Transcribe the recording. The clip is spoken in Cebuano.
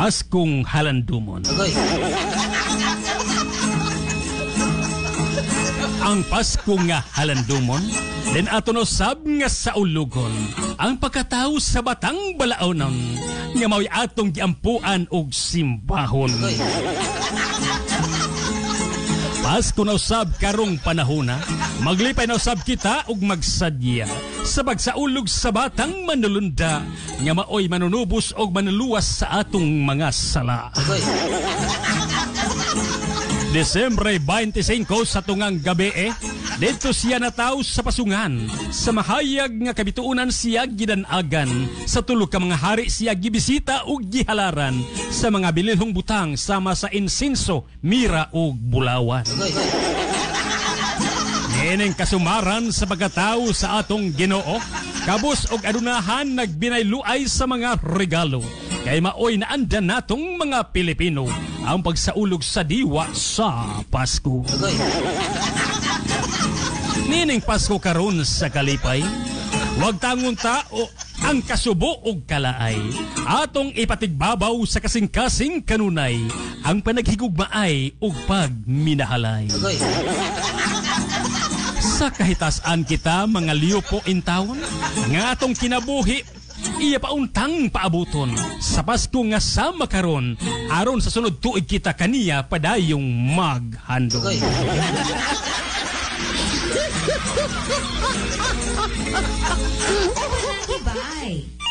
Paskong halandumon. Ang Pasko nga halandumon, den ato no sab nga saulugon, ang pagkatao sa batang balaonon, nga mao'y atong giampuan og simbahon. Pasko na usab karong panahona, maglipay na usab kita og magsadya sa pagsaulog sa batang manulunda nga maoy manunubos og manuluwas sa atong mga sala. Desyembre 25 sa tungang gabi didto siya nataw sa pasungan, sa mahayag nga kabituonan siya gidanagan, sa tulo ka mga hari siya gibisita ug gihalaran sa mga bililhong butang sama sa insenso, mira ug bulawan. Niining kasumaran sa pagkatao sa atong Ginoo, kabus og adunahan nagbinayluay sa mga regalo. Kay maoy naandan natong mga Pilipino ang pagsaulog sa diwa sa Pasko. Nining Pasko karon sa kalipay, wag tangon ta o ang kasubo og kalaay. Atong ipatigbabaw sa kasing-kasing kanunay ang panaghigugmaay ug pagminahalay. Sa kahitasan kita mga liupo in town, nga atong kinabuhi iya pauntang paabuton sa Pasko nga sama karon, aron sa sunod tuig kita kaniya padayong maghandom. Bye.